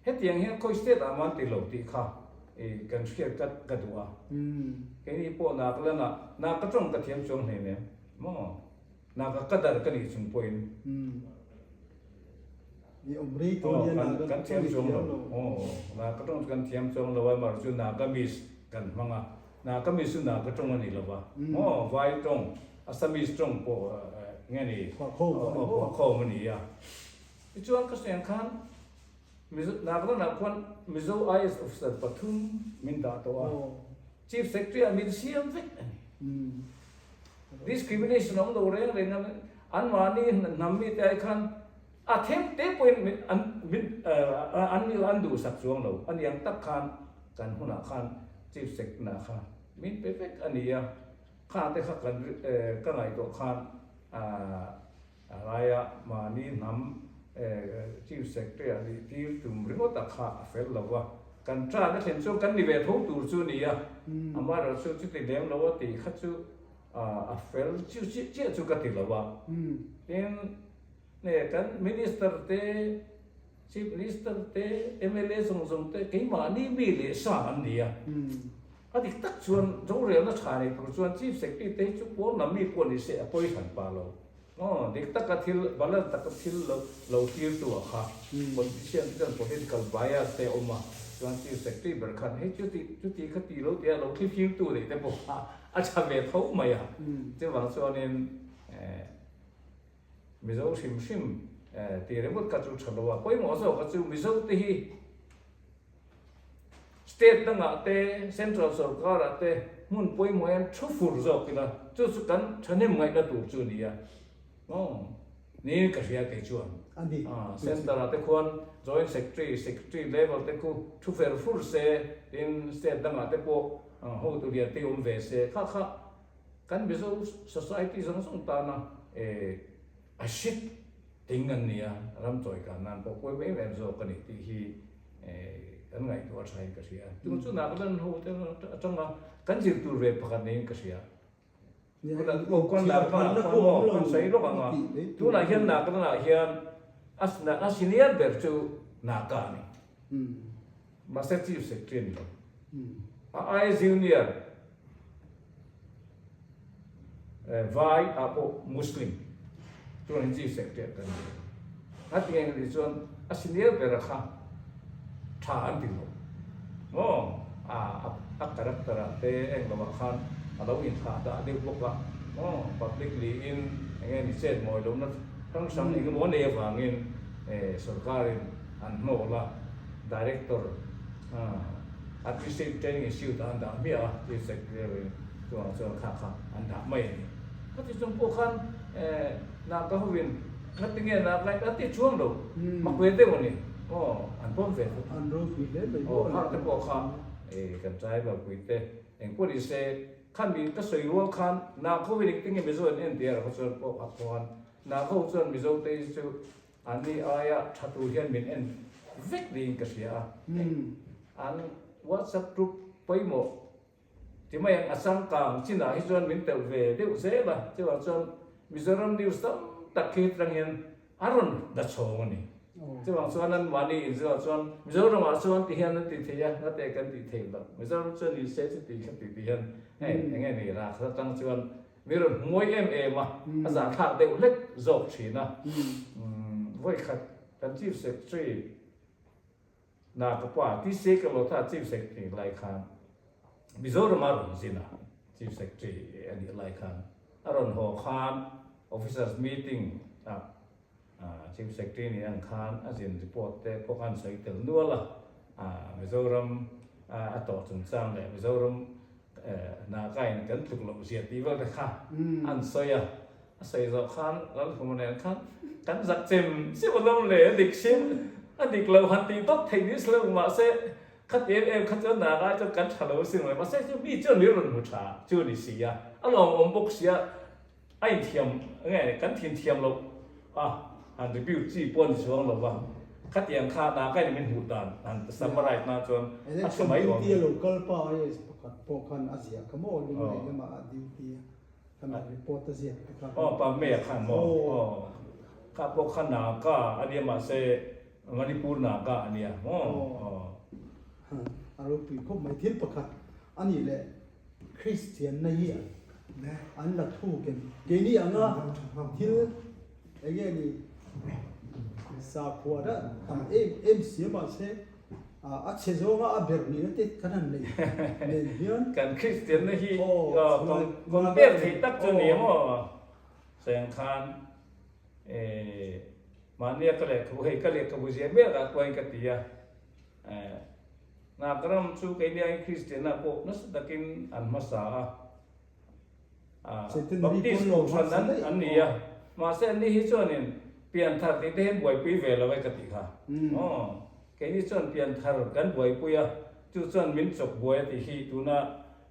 hetiang hian khawi state ah man ti lo tih kha kan hriat ka ka duh a, keini pawh Nagaland ah Naga tawng ka thiam chuang hleinem maw Naga ka dar ka nih chung pawhin. Kan thiam chuang lo. Naga tawng chu kan thiam chuang lo a, amaherawhchu chu Nagamese kan hmang a, Nagamese chu Naga tawng a ni lo va, maw Vai tawng, Assamese tawng pawh nge ni, phuahkhawm a ni a. Tichuan ka sawi ang khan Mizo Nagaland-ah khuan Mizo IAS officer pathum min dah tawh a, Chief Secretary-ah min siam vek a ni. Discrimination a awm lo reng reng a, anmahni hnam mite ai khan A them te pawhin min an min an ni an duhsak chuang lo a ni ang tak khan kan hunah khan Chief Secretary kha min pe vek a ni a, kha te kha kan ka ngaihtuah khan a laia mahni hnam Chief Secretary a nih tir tum ringawt a kha a fel lo va, kan tan a thlen chuan kan ni ve tho tur chu a ni a, amaherawhchu chuti lem lo a tih kha chu a fel chiah chiah chu ka ti lo a, tin. Nge kan Minister te, Chief Minister te, mla zawng zawng te keimahni mi leh sa an ni a. A dik tak chuan rorelna tha nei tur chuan Chief Secretary te hi chu pawn lam mi pawh ni se a pawi hran pah lo. Aw, dik taka thil, balance taka thil lo lo tirtu a kha. Politician te chuan political bias te a awm a, chuan Chief Secretary ber khan hei chuti chuti kha ti lo tia lo thlifirtu neih te pawh kha a tha ve tho mai a. Chuvang chuanin eh. Mizo hrim hrim tih ringawt kha chu tha lo a, pawimawh zawk kha chu Mizo te hi state dangah te, central sorkarah te hmun pawimawh hian thu fur zawk ila, chu chu kan thahnem ngaihna tur chu a ni a, maw? Niin ka hria kei chuan. Centre ah te khuan joint secretary, secretary level te khu thu fer fur se, tin state dangah te pawh hotu lian te awm ve se, kha kha Kan Mizo society zawng zawng tana a hrit ting an ni a, ram chawikan nan pawh pawimawh em em zawk a ni tih hi kan ngaihtuah a thain ka hria. Chung chu Nagaland ho te atanga kan zir tur ve pakhat niin ka hria. Kan sawi lawk ang a, tunah hian Nagaland ah hian a senior ber chu Naga a ni. Mahse Chief Secretary a ni lo. A aia junior Vai ah pawh Muslim chuan hi Chief Secretary ah kan ni. A ti eng ri chuan a senior ber a kha tha an ti lo. Maw a a character ah te eng lo ah khan a lo inthlah dah deuh bawk a. Maw publicly in enge ni chet mawi lo na hrang hrang eng emaw nei avangin sorkar in an hnawl a, Director Administrative Training Institute ah an dah hmiah a, Chief Secretary chungah chuan kha kha an dah mai a ni. Khati chung pawh khan Naga hovin ngati nge Naga a ti chuang lo, mak ve deuh a ni. Aw, an pawm ve tho. An ropui hle mai bawk a ni. Aw, khang te pawh kha kan tribal pui te engpawh ni se, khami ka sawi rual khan Naga hovin engtin nge Mizo an en tih erawh kha chuan pawh a khuan Naga ho chuan Mizo te hi chu Anni aia tha tur hian min en vek niin ka hria a. An WhatsApp group. pawimawh ti mai ang, a changkang chinah hi chuan min telh ve deuh zel a, chuvang chuan Mizoram news tam tak khi atang hian a rawn la chhawng a ni. Chuvang chuan an mahni inzirah chuan Mizoramah chuan ti hian an ti thei a, ngate kan tih theih loh. Mizoram chuan ni se chuti kha ti ti hian hei eng nge ni rakhat atang chuan mi rawn hmuai em em a, a zahthlak deuh hlek zawk thin a. Vawikhat kan Chief Secretary Na ka pa, TCA ka lo tha Chief Secretary lai khan Mizoram a rawn zin a, Chief Secretary a nih lai khan a rawn haw khan Officers meeting ah Chief Secretary nih ang khan a zin report te pawh khan sawi tel nual a, Mizoram a tawh chungchang leh Mizoram Nagain kan tluk loh zia tih vel te kha an sawi a. A sawi zawh khan Lalhuma nen khan kan zak chem chem a lawm le, a dik sin, a dik lo han tih dawt thei ni silo mahse khati em em kha chuan Naga chuan kan tha lo sin mai mahse chu mi chuan min rawn hmu tha chu ni si a, a lawmawm bawk sia a inthiam nge kan thin thiam loh a han review chi pawh a ni chuang lo va, khatiang kha Naga in min hmuh dan han summarize na chuan a tha mai awm. Duty a lo kal pa IAS pakhat pawh khan a ziah kha maw lunglei lamah a duty a. Kan report a ziak te kha. Aw pa May a khan maw? Aw. Kha pawh kha Naga a nia mahse Manipur Naga a nia maw? Aw. A ropui khawp mai thil pakhat a nih leh Kristian na hi an la thuk em? Keini anga thil enge ni sakhua dah tam em em si mahse A chhe zawnga a ber nihna te kan han nei nen hian. Kan Kristianna hi compare theih tak chu ni maw? Sawiang khan mahnia ka lehkhabu hei ka lehkhabu zia mek ah kuain ka ti a, Nagaram chu keini aiin Kristianna pawh nasa takin an hmasa a. Baptist kohhran an ni a, mahse anni hi chuanin pianthar tih te hian buaipui ve lo e ka tih kha. Aw, keini chuan pianthar kan buaipui a, chu chuan min chawk buai a tih hi tuna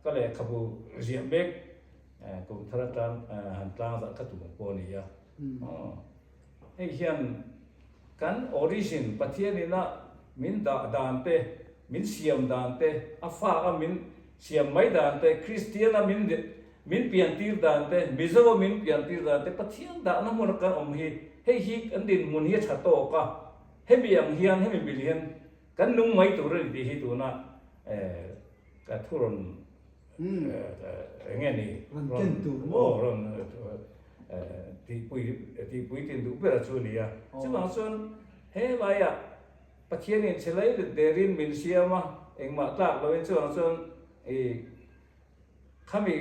ka lehkhabu ziah mek kum thar atan han tlang zah ka tum pawh a ni a. Aw, hei hian Kan origin, Pathian ina min dah dan te, min siam dan te, a fa a min siam mai dan te, Kristian a min min pian tir dan te, Mizo a min pian tir dan te, Pathian dahna hmun a kan awm hi, hei hi kan dinhmun hi a tha tawk a, hemi ang hian, hemi mil hian kan nung mai tur a ni tih hi tuna ka thu rawn Eng nge ni? Rawn ken tur maw? Aw, rawn tihpui tihpui tin duh ber a chu a ni a. Chuvang chuan he laiah Pathianin chhe lai let derin min siam a, engmah tlak loin chuvang chuan i khami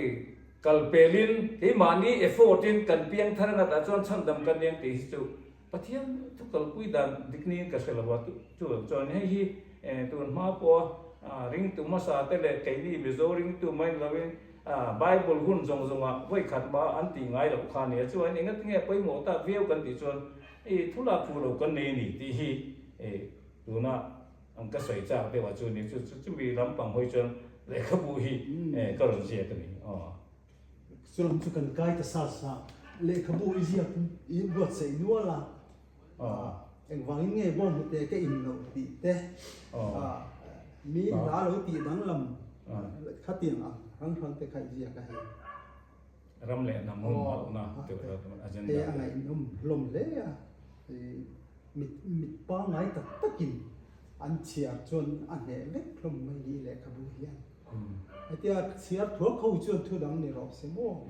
kal pelin keimahni effort-in kan piang thar ngatah chuan chhandam kan eng tih hi chu Pathian thu kalpui dan dik niin ka hre lo a, chuvang chuan hei hi tun hma pawha ringtu hmasa te leh keini Mizo ringtu mai ni loin Bible hun zawng zawngah vawikhat mah an tih ngai loh kha a ni a, chuan enga tinge pawimawh tak viau kan tih chuan i thu lak fuh lo kan nei a ni tih hi tuna ang ka sawi chak deuh ah chu a ni, chu chumi lampang hawi chuan lehkhabu hi ka rawn ziak a ni. Chulam chu kan kai ta sa sa. Lehkhabu i ziak i buatsaih nual a, engvangin nge bawnghnute ka in loh tih te, mi hla lo tih danglam khatiang ang hrang hrang te kha i ziak a hei. Ram leh hnam humhalhna tih agenda. Hei a ngaihnawm hlawm hle a, mit mit pangngai tak takin an chhiar chuan a hneh vek hlawm mai ni lehkhabu hian. Hetia chhiar thuak ho chuan thu dang ni rawh se maw?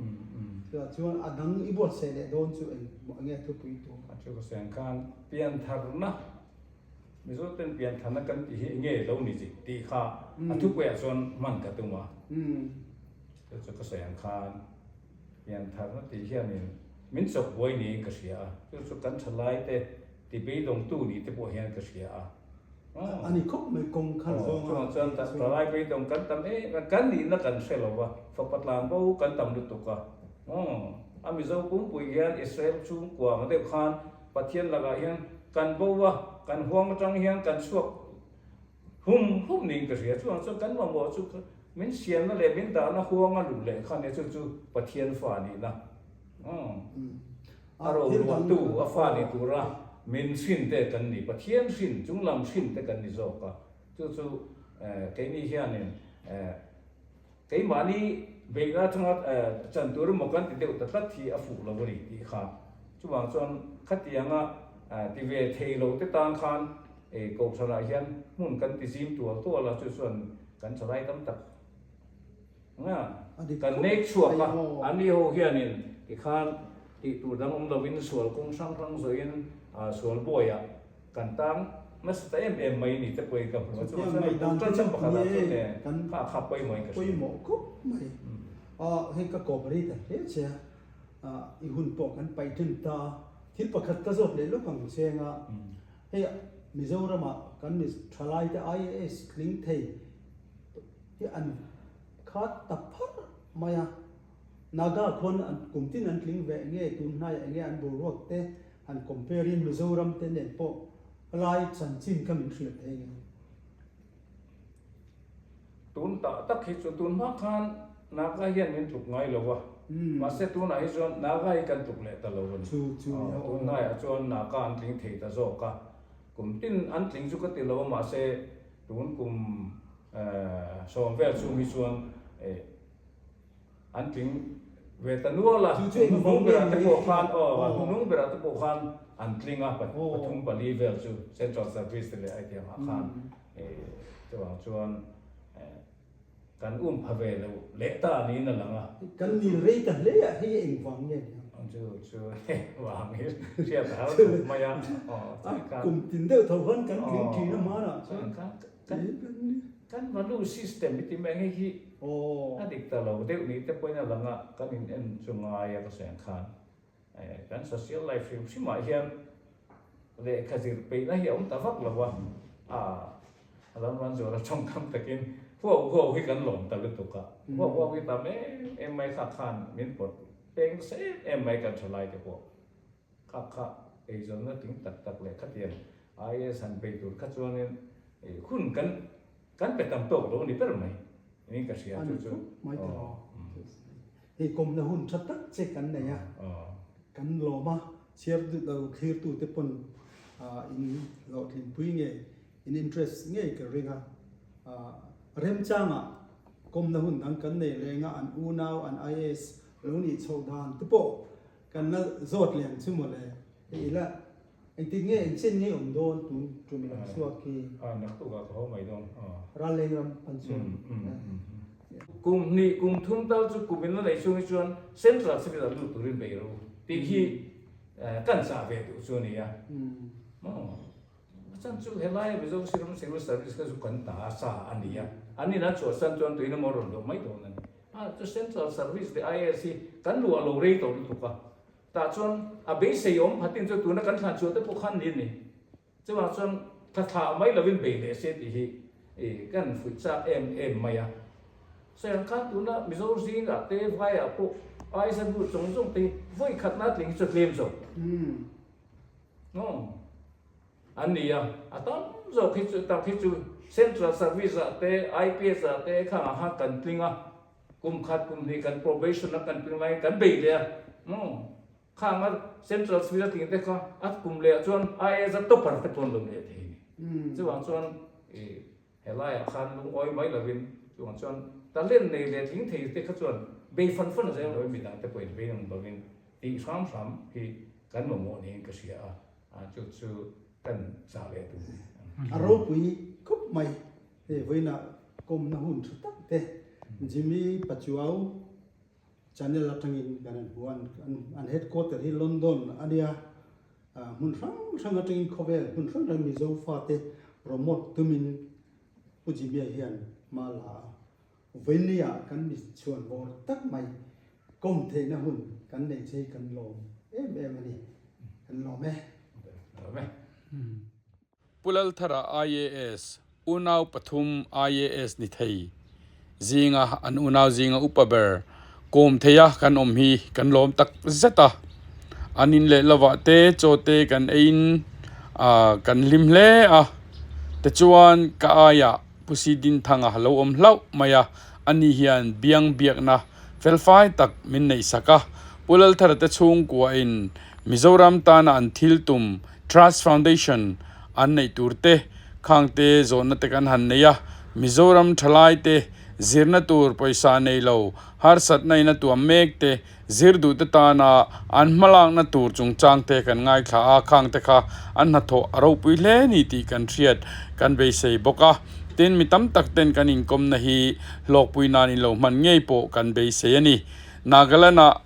Chutah chuan a dang i buatsaih leh dawn chu eng nge thupui tur? A thu ka sawi ang khan piantharna, Mizo ten piantharna kan tih hi eng nge lo ni zik tih kha a thupuiah chuan hman ka tum a. Chu chu ka sawi ang khan piantharna tih hianin min chawk buai niin ka hria a, chu chu kan thalai te ti beidawngtu ni te pawh hian ka hria a. A ni khawp mai kawng kha zawng a. Chuvang chuan thalai beidawng kan tam em a, kan nihna kan hre lo va, fapa tlan bo kan tam lutuk a. A Mizo pumpui hian Israel chhungkua ang deuh khan Pathian lakah hian kan bo a, kan huang atang hian kan chhuak hum hum niin ka hria. Chuvang chuan kan mamawh chu min siamna leh min dahna huanga luh leh kha nia chu chu Pathian fa nihna. A roruahtu a fa ni tura min hrin te kan ni, Pathian hrin, chunglam hrin te kan ni zawk a. Chu chu keini hianin Keimahni beihna atanga chan tur emaw kan ti deuh ta tlat hi a fuh lo a ni tih kha. Chuvang chuan khatianga ti ve thei lo te tan khan Kohhranah hian hmun kan ti zim tual tual a, chu chuan kan thalai tam tak nga kan nek chhuak a, anni ho hianin tikhan tih tur dang awm lovin sual kawng hrang hrang zawhin sual bawiah Kan tang nasa ta em em mai ni te pawhin ka hmu a, chuvang chuan a bul tan chang pakhatah chuan e kha kha pawimawhin ka hria. Pawimawh khawp mai. Hei ka kawp rei ta hle che a, i hun pawh kan paih ṭan ta a, thil pakhat ka zawt leh lawk ang cheng a, hei Mizoramah kan mi ṭhalaite IAS tling thei hi an khat ta pharh mai a, Naga khawn an kum tin an tling ve enge tun hnaiah enge an boruak te Han compare in Mizoram te nen pawh lai chanchin kha min hriat thei nge? Tun tah tak hi chu tun hma khan Naga hian min tluk ngai lo a, mahse tunah hi chuan Naga hi kan tluk leh ta lo a ni. Tun hnaiah chuan Naga an tling thei ta zawk a, kum tin an tling chu ka ti lo a, mahse tun kum sawm vel chhung hi chuan An tling ve ta nual a, hnung berah te pawh khan aw hnung berah te pawh khan an tling a, pathum pali vel chu Central Service te leh ai tiang ah khan chuvang chuan kan um pha ve lo leh ta niin a lang a. Kan nil rei ta hle a, hei engvang nge ni ang? Chu chu vang hi hriat a har khawp mai a, aw kum tin deuh tho khan kan tling thin a hmanah chuan. Kan value system i ti mai hei hi a dik ta lo deuh ni te pawhin a lang a, kan in en chu ngai a ka sawi ang khan kan social life hrim hrim ah hian lehkha zir peihna hi a awm ta vak lo a, a lam ran zual a tawngkam takin huau huau hi kan lawm ta lutuk a, huau huau hi tam em em mai kha khan min pawt peng nasa em em mai kan thalai te pawh. Kha kha eizawnna tling tak tak leh khatiang IAS han bei tur kha chuanin hun kan kan pe tam tawk lo a ni ber mai niin ka hria chu chu. Mai ta lo. Hei kawmna hun tha tak che kan nei a, kan lawm a, chhiar duh lo thlirtu te pawn in hlawhtlinpui nge in interest ngei ka ring a, remchangah kawmna hun dang kan nei reng a, an unau an IAS lo nih chhoh dan te pawh Kan la zawt leh ang chu mawle. Hei ila engtik nge engchen nge awm dawn tun tum lam chhuak hi. A naktuk ah ka haw mai dawn. Ralleng ram pan chuan. Kum hnih kum thum tal chu kum in la nei chhung hi chuan Central Civil ah lut turin bei ro tih hi kan chah ve duh chu a ni a. A chan chu helaia Mizo Siram Civil Service kha chu kan ta sa a ni a, an in an chhuahsan chuan tuin emaw rawn luah mai dawn a ni. A chu Central Service leh IAS hi kan luah lo rei tawh lutuk a, tah chuan a beisei awm phatin chu tuna kan thlan chhuah te pawh khan ni a ni. Chuvang chuan thla thlah mai lovin bei leh se tih hi kan fuih chak em em mai a. Sawiang khan tuna Mizo zingah te vaiah pawh IAS a lut zawng zawng te hi vawi khatna tling hi chu a tlem zawk. Aw. An ni a, a tam zawk hi chu tak hi chu Central Service ah te, IPS ah te khangah khan kan tling a, kum khat kum hnih kan probation a kan tling laiin kan bei leh a, aw khang a Central Service a tling te kha a kum leh ah chuan IAS a topper te pawh an lo ni leh thei a ni. Chuvang chuan ih Helaiah khan lungawi mai lovin chuvang chuan talent nei leh tling thei te kha chuan bei fan fan zel lovin midang te pawhin bei ang lovin tih hram hram hi kan mamawh niin ka hria a, chu chu kan chah leh duh a ni. A ropui khawp mai hei vawiinah kawmna hun tha tak te Jimmy Pachuau Channel atangin kan han hmu a, an headquarter hi London a nia, hmun hrang hrang atangin khawvel hmun hrang hrang Mizo fate promote tumin Pu Jimmy-a hian hma la a, vawinia kan mi chhuan bawr tak mai kawm theihna hun kan nei che hi kan lawm em em a ni, kan lawm e. Lawm e. Pu Lalthara IAS, unau pathum IAS ni thei zinga an unau zinga upa ber kawm theia kan awm hi kan lawm tak zet a. An in leh lovah te chaw te kan eiin ah kan hlim hle a. Tichuan ka aiah Pu Si Dinthanga lo awm hlauh mai a, ani hian biang biakna felfai tak min neihsak a. Pu Lalthara te chhungkuain Mizoram tana an thil tum Trust Foundation an neih tur te, khangte zawhna te kan han nei a, Mizoram thalai te Zirna tur pawisa nei lo, harsatna in a tuam mek te, zir duh te tana an hmalakna tur chungchang te kan ngaithla a, khang te kha an hnathawh a ropui hle ni tih kan hriat kan beisei bawk a. Tin, mi tam tak ten kan inkawmna hi hlawkpui nan in lo hman ngei pawh kan beisei a ni. Nagaland-ah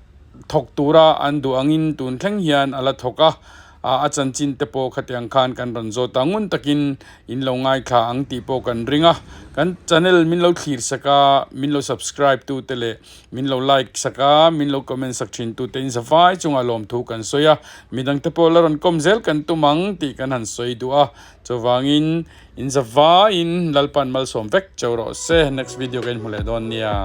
thawk tura an duh angin tun thleng hian a la thawk a, a chanchin te pawh khatiang khan kan rawn zawt a, ngun takin in lo ngaithla ang tih pawh kan ring a, kan channel min lo thlir sak a, min lo subscribe tu te leh min lo like sak a, min lo comment sak thin tu te in zavai chungah lawmthu kan sawi a, midang te pawh la rawn kawm zel kan tum ang tih kan han sawi duh a, chuvangin in zavaiin Lalpan malsawm vek cheu rawh se, next video ka inhmu leh dawn nia.